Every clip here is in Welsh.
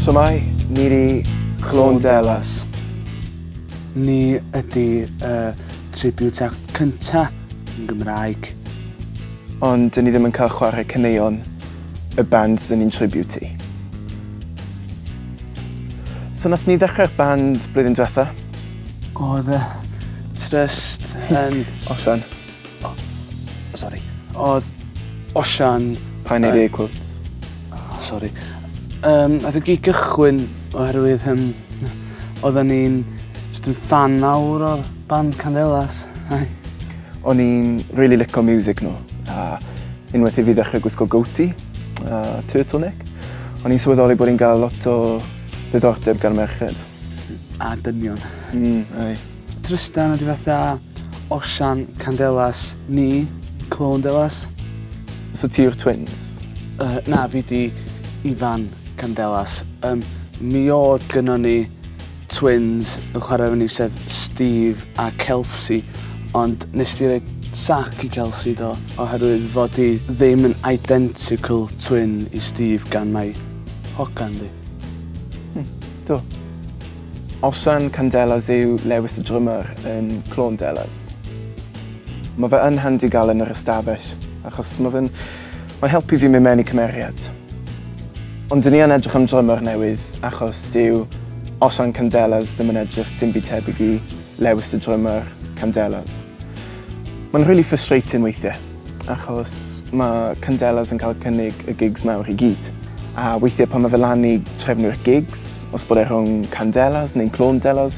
Shwmae, ni 'di Clondelas. Ni ydi y tribute act cynta yn Gymraeg. Ond 'dyn ni ddim yn cael chwarae caneuon y band 'dyn ni'n tribute i. So nath ni ddechrau'r band blwyddyn diwetha. Oedd y Trust yn... Osian. Oh, sorry. Oedd Osian... Paid neud air quotes. Oh, sorry. Nath o gyd gychwyn oherwydd oedden ni'n just yn fan mawr o'r band Candelas. O'n i'n really licio music nhw. A unwaith i fi ddechrau gwisgo goatee a turtleneck, o'n i'n sylweddoli bod i'n gael lot o ddiddordeb gan merched. A dynion. Ai. Trystan ydi fatha Osian Candelas, ni, Clondelas. So ti yw'r twins? Na, fi di Ifan Candelas. Mi oedd gynnon ni twins yn chwarae efo ni, sef Steve a Kelsey, ond nes di roi sac i Kelsey do, oherwydd fod hi ddim yn identical twin i Steve gan mai hogan di. Do. Osian Candelas yw Lewis y drummer yn Clondelas. Mae fe yn handi gael yn yr ystafell, achos mae fe'n mae'n helpu fi mynd mewn i cymeriad. Ond dyn ni yn edrych am drummer newydd, achos dyw Osian Candelas ddim yn edrych dim byd tebyg i Lewis y drummer Candelas. Mae'n really frustrating weithiau, achos mae Candelas yn cael cynnig y gigs mawr i gyd. A weithiau pan mae fe lan i trefnu'r gigs, os bod e rhwng Candelas neu'n Clondelas,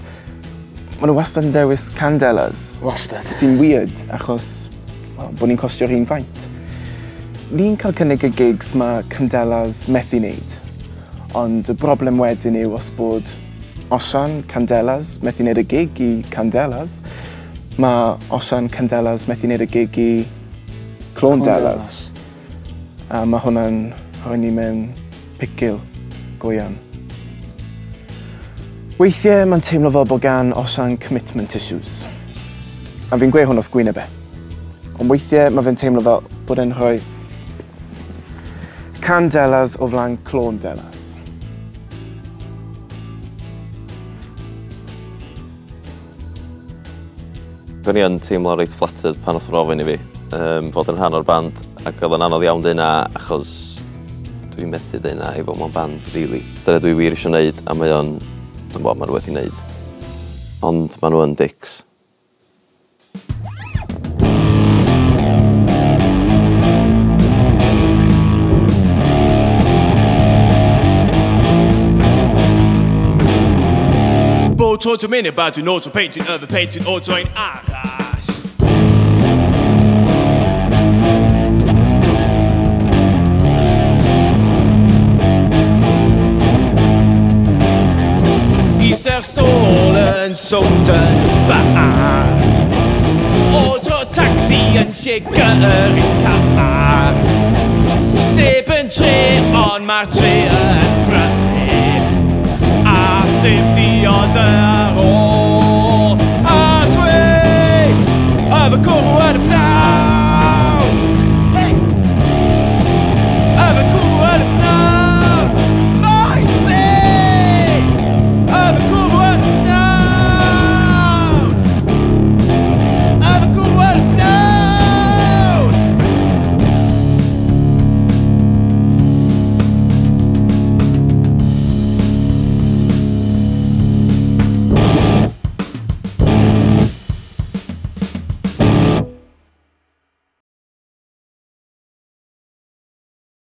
maen nhw wastad yn dewis Candelas. Wastad. Sy'n weird, achos well, bod ni'n costio'r un faint. Ni'n cael cynnig y gigs mae Candelas methu wneud, ond y broblem wedyn yw os bod Osian Candelas methu wneud y gig i Candelas, mae Osian Candelas methu wneud y gig i Clondelas. A mae hwnna'n rhoi ni mewn picil go iawn. Weithiau mae'n teimlo fel bod gan Osian commitment issues. A fi'n gweud hwn wrth gwyneb e. Ond weithiau mae fe'n teimlo fel bod e'n rhoi Candelas o flaen Clondelas. O'n i yn teimlo reit flattered pan oedd ofyn i fi fod yn rhan o'r band, ac oedd yn anodd iawn deud na, achos dwi'n methu deud na i fod mewn band, really. Dyna dwi wir eisiau wneud, a mae o'n, dwi'n bod, mae'n rhywbeth i wneud. Ond maen nhw yn dicks. Bob tro ti'n mynd about dwi'n auto painting, other painting, auto ein arall. Ise'r sôl yn sownd yn bar. Ordro taxi yn lle gyrru car. Sneb yn tre, ond mae'r tre yn brysur. A sdim diod